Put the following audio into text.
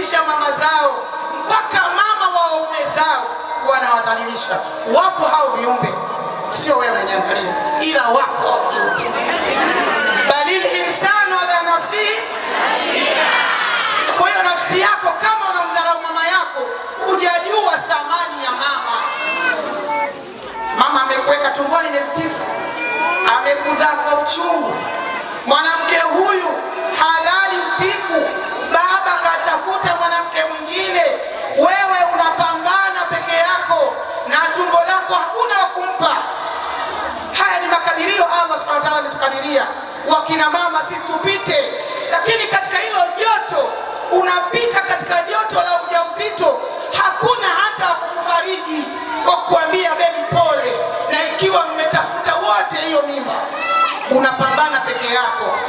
Wanawadhalilisha mama zao, mpaka mama wa waume zao wanawadhalilisha. Wapo hao viumbe, sio wewe niangalia, ila wapo hao viumbe. Balil insanu ala nafsihi. Kwa hiyo nafsi yako, kama unamdharau mama yako, hujajua thamani ya mama. Mama amekuweka tumboni miezi 9, amekuzaa kwa uchungu. Mwanamke huyu halali usiku, baba katafuta mwanamke mwingine, wewe unapambana peke yako na tumbo lako hakuna wa kumpa. Haya ni makadirio Allah subhanahu wa ta'ala ametukadiria. Wakina mama sisi tupite, lakini katika hilo joto unapita katika joto la ujauzito, hakuna hata wa kukufariji wa kukuambia baby pole, na ikiwa mmetafuta wote hiyo mimba, unapambana peke